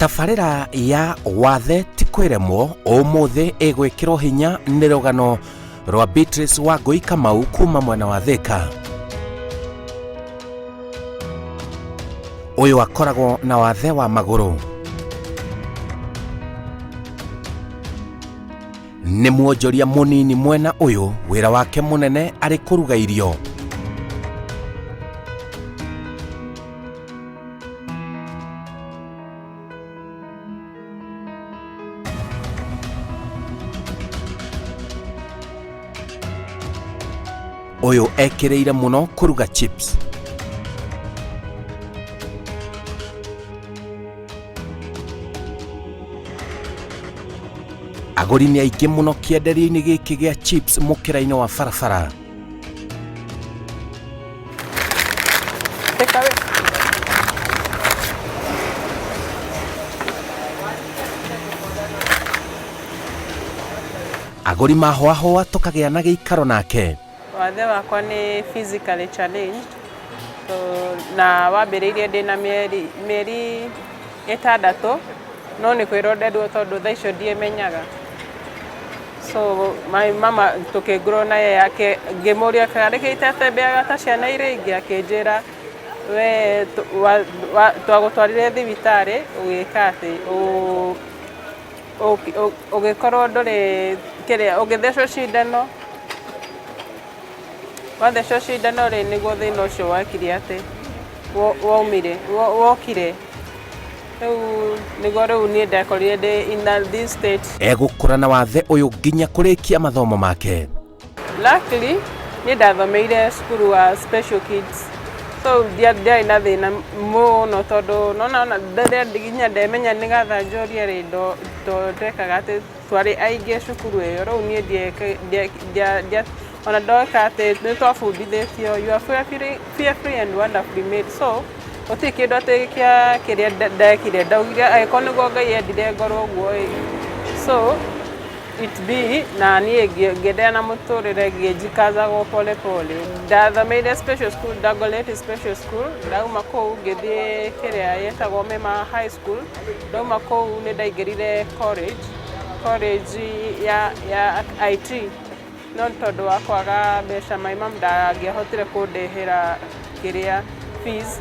Tabarĩra ya wathe ti kwĩremwo ũmũthĩ ĩgwĩkĩrwo hinya nĩ rũgano rwa Beatrice Wangũi Kamau kuma mwena wa Thĩka. Ũyũ akoragwo na wathe wa magũrũ. Nĩ mwonjoria mũnini mwena ũyũ, wĩra wake mũnene arĩ kũruga irio. Ũyũ ekĩrĩire mũno kũruga chips. Agũri nĩ aingĩ mũno kĩenderio-inĩ gĩkĩ gĩa chips mũkĩra-inĩ wa barabara. Take away. Agũri mahoahoa tũkagĩa na gĩikaro nake. Wathe wakwa nĩ physically challenged so, na wambĩrĩirie ndĩ na mĩeri mĩeri ĩtandatũ no nĩ kwĩrwo nderwo tondũ thaa icio ndiĩmenyaga. So my mama tũkĩngũrwo naye yake ngĩmũria karĩ kĩ itatembeaga ta ciana iria ingĩ akĩnjĩra we twagũtwarire thibitarĩ ũgĩka atĩ ũgĩkorwo ndũrĩ kĩrĩa ũgĩthecwo cindano wathecwo cindano rĩ nĩguo thĩna ũcio wekire atĩ waumire wokire. Rĩu nĩguo rĩu niĩ ndekorire ndĩ in this state. Egũkũra na wathe ũyũ nginya kũrĩkia mathomo make. Luckily niĩ ndathomeire cukuru wa special kids so ndiarĩ na thĩna mũno tondũ nona ona rĩrĩa nginya ndemenya nĩgetha njũrie rĩ ndekaga atĩ twarĩ aingĩ cukuru ĩyo rĩu niĩ ona ndoka atĩ nĩ twabundithĩtio you are fearfully, fearfully and wonderfully made so gũtirĩ kĩndũ atĩ kĩa kĩrĩa ndekire ndaugire angĩkorwo nĩguo Ngai endire ngorwo ũguo ĩ so it be na niĩ ngĩenderea na mũtũrĩre ngĩnjikazaga pole pole. Ndathomeire special school, Dagoretti special school, ndauma kũu ngĩthiĩ kĩrĩa yetagwo Mema High School, ndauma kũu nĩ ndaingĩrire college, college ya IT no nĩ tondũ wa kwaga mbeca my mom ndangĩahotire kũndĩhĩra kĩrĩa fees,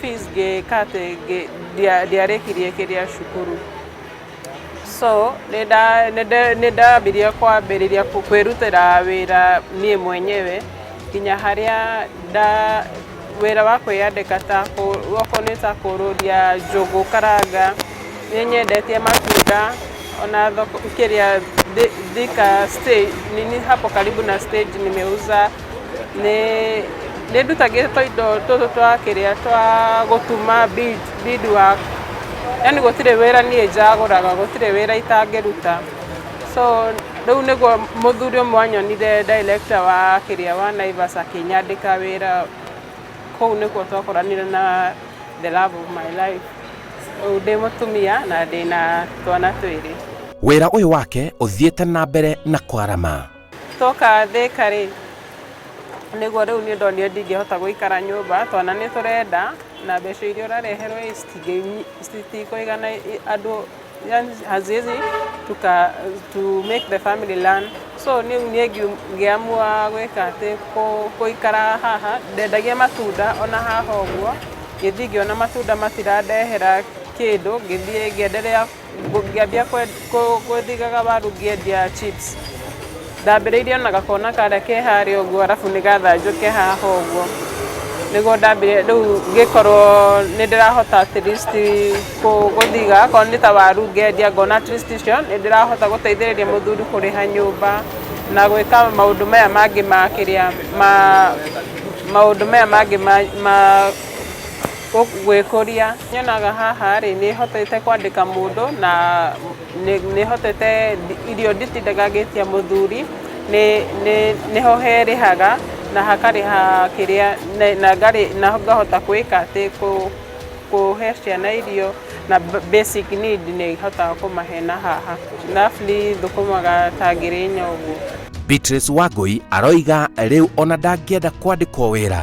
fees ngĩka atĩ ndiarĩkirie kĩrĩa cukuru. So nĩ ndambirie kwambĩrĩria kwĩrutĩra wĩra niĩ mwenyewe nginya harĩa nda wĩra wa kwĩyandĩka ta okorwo nĩ ta kũrũria njũgũ karanga, nĩ nyendetie matunda ona thoko kĩrĩa Thika stage nini hapo karibu na stage nimeuza. Nĩ ndutagĩra tũindo tũtũ twa kĩrĩa twa gũtuma bead work yani gũtirĩ wĩra niĩ njagũraga gũtirĩ wĩra itangĩruta. So rĩu nĩguo mũthuri ũmwe anyonire director wa kĩrĩa wa Naivas akĩnyandĩka wĩra kũu nĩkuo twakoranire na the love of my life. Rĩu ndĩ mũtumia na ndĩna twana twĩrĩ. Wĩra ũyũ wake ũthiĩte na mbere na kwarama. Twoka Thĩka rĩ, nĩguo rĩu niĩ ndonire ndingĩhota gũikara nyũmba, twana nĩ tũrenda na mbeca iria ũrareherwo citikũigana andũ yani haziwezi tuka to make the family learn. So rĩu niĩ ngĩamua gwĩka atĩ gũikara haha, ndendagia matunda ona haha ũguo, ngĩthiĩ ngĩona matunda matirandehera kĩndũ, ngĩthiĩ ngĩenderea ngĩambia gũthigaga waru ngĩendia chips. Ndambĩrĩirie ona gakona karĩa ke harĩa ũguo arabu nĩ gathanjũ ke haha ũguo. Nĩguo ndambire rĩu ngĩkorwo nĩ ndĩrahota at least gũthiga akorwo nĩ ta waru ngendia ngona at least icio nĩ ndĩrahota gũteithĩrĩria mũthuri kũrĩha nyũmba na gwĩka maũndũ maya mangĩ ma kĩrĩa ma maũndũ maya mangĩ ma gwĩkũria. Nyonaga haha rĩ nĩ hotete kwandĩka mũndũ na nĩ hotete irio nditindaga ngĩtia mũthuri nĩho herĩhaga na hakarĩha kĩrĩa na ngahota gwĩka atĩ kũhe ciana irio na basic need nĩ hotaga kũmahe na haha. Roughly thũkũmaga ta 4,000 ũguo. Beatrice Wangũi aroiga rĩu ona ndangĩenda kwandĩkwo wĩra,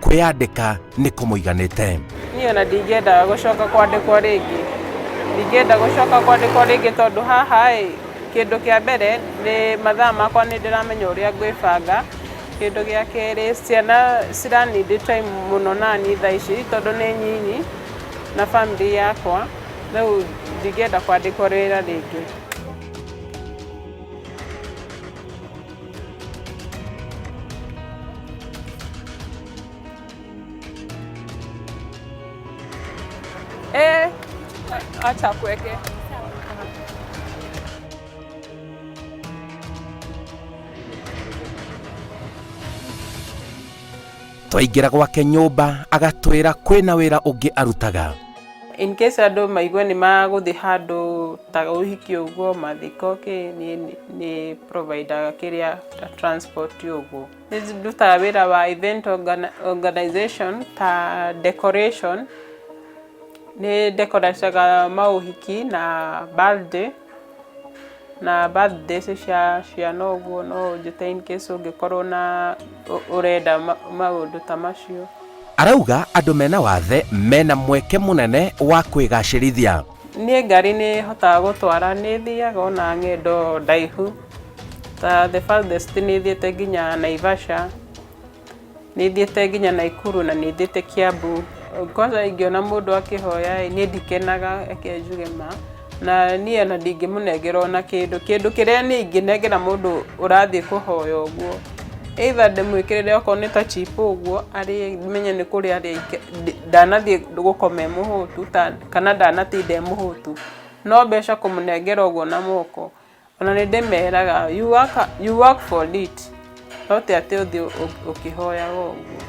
kwĩyandĩka nĩ kũmũiganĩte. Niĩ ona ndingĩenda gũcoka kwandĩkwo rĩngĩ. Ndingĩenda gũcoka kwandĩkwo rĩngĩ tondũ haha ĩ, kĩndũ kĩa mbere nĩ mathaa makwa nĩ ndĩramenya ũrĩa ngwĩbanga. Kĩndũ gĩa kerĩ, ciana cira need time mũno naniĩ thaa ici tondũ nĩ nyinyi na family yakwa, rĩu ndingĩenda kwandĩkwo wĩra rĩngĩ. Eh, acha kuweke. Twaingĩra gwake nyũmba agatwĩra kwĩna wĩra ũngĩ arutaga. In case andũ maigue nĩ magũthiĩ handũ ta ũhiki ũguo, mathiko kĩ, niĩ nĩ providaga kĩrĩa ta transport ũguo. Nĩ ndutaga wĩra wa event organization ta decoration, nĩ decoracaga maũhiki na birthday, na birthdays cia ciana ũguo no ũnjĩte in case ũngĩkorwo na ũrenda maũndũ ta macio. Arauga andũ mena wathe mena mweke mũnene wa kwĩgacĩrithia. Niĩ ngari nĩ hotaga gũtwara, nĩ thiaga ona ng'endo ndaihu ta the farthest nĩ thiĩte nginya Naivasha, nĩ thiĩte nginya Nakuru na nĩ thiĩte Kiambu. Kwanza ingĩona mũndũ akĩhoya ĩ, niĩ ndikenaga, reke njuge ma, na niĩ ona ndingĩmũnengera ona kĩndũ. Kĩndũ kĩrĩa niĩ ingĩnengera mũndũ ũrathiĩ kũhoya ũguo, either ndĩmwĩkĩrĩre okorwo nĩ ta chip ũguo arĩe menye nĩ kũrĩa arĩa ndanathiĩ gũkoma e mũhũtu kana ndanatinda e mũhũtu. No mbeca kũmũnengera ũguo na moko, ona nĩ ndĩmeraga you work for it, no ti atĩ ũthiĩ ũkĩhoyaga ũguo.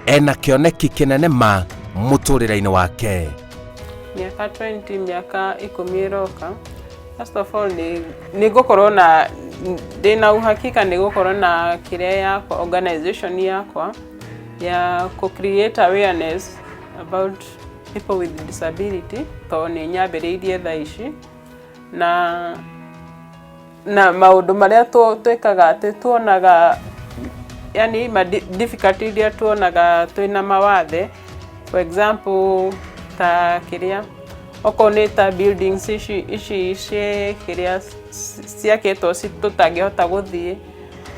Ena kĩoneki kĩnene ma mũtũrĩre-inĩ wake. Mĩaka 20, mĩaka 10 ĩroka, first of all nĩ ngũkorwo na ndĩna uhakika nĩ gũkorwo na kĩrĩa yakwa, organization yakwa ya kũ create awareness about people with disability, tondũ nĩ nyambĩrĩirie thaa ici na maũndũ marĩa twĩkaga atĩ tuonaga, yani ma difficulty iria tuonaga twĩna mawathe, for example ta kĩrĩa okorwo nĩ ta buildings ici ciĩ kĩrĩa ciakĩtwo tũtangĩhota gũthiĩ,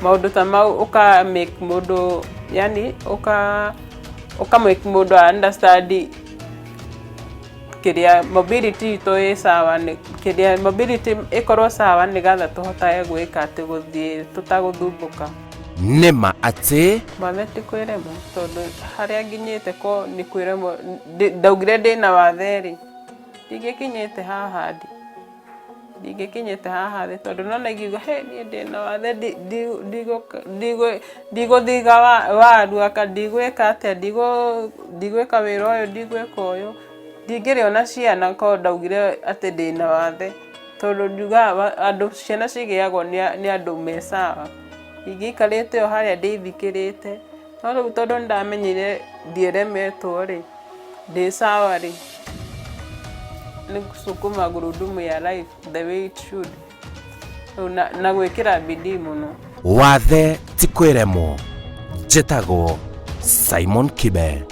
maũndũ ta mau ũka make mũndũ, yani ũka make mũndũ understand kĩrĩa mobility itũ ĩ sawa, kĩrĩa mobility ĩkorwo sawa nĩgetha tũhotage gwĩka atĩ gũthiĩ tũtagũthumbũka. Nĩma atĩ Wathe ti kwĩremwo, tondũ harĩa nginyĩte ko nĩ kwĩremwo ndaugire ndĩna wathe rĩ, ndingĩkinyĩte haha ndĩ, ndingĩkinyĩte haha thĩ, tondũ nona ingiuga he niĩ ndĩna wathe ndigũthiga waru aka ndigwĩka atĩa, ndigwĩka wĩra ũyũ, ndigwĩka ũyũ, ndingĩrĩ ona ciana korwo ndaugire atĩ ndĩna wathe, tondũ njugaga andũ ciana cigĩagwo nĩ andũ me sawa. Ingĩikarĩte o harĩa ndĩithikĩrĩte, no rĩu tondũ nĩ ndamenyire ndieremetwo rĩ, ndĩ sawa rĩ, nĩ gũcukuma gurudumu ya life the way it should. Rĩu na gwĩkĩra bidii mũno. Wathe ti kwĩremwo. Njĩtagwo Simon Kibe.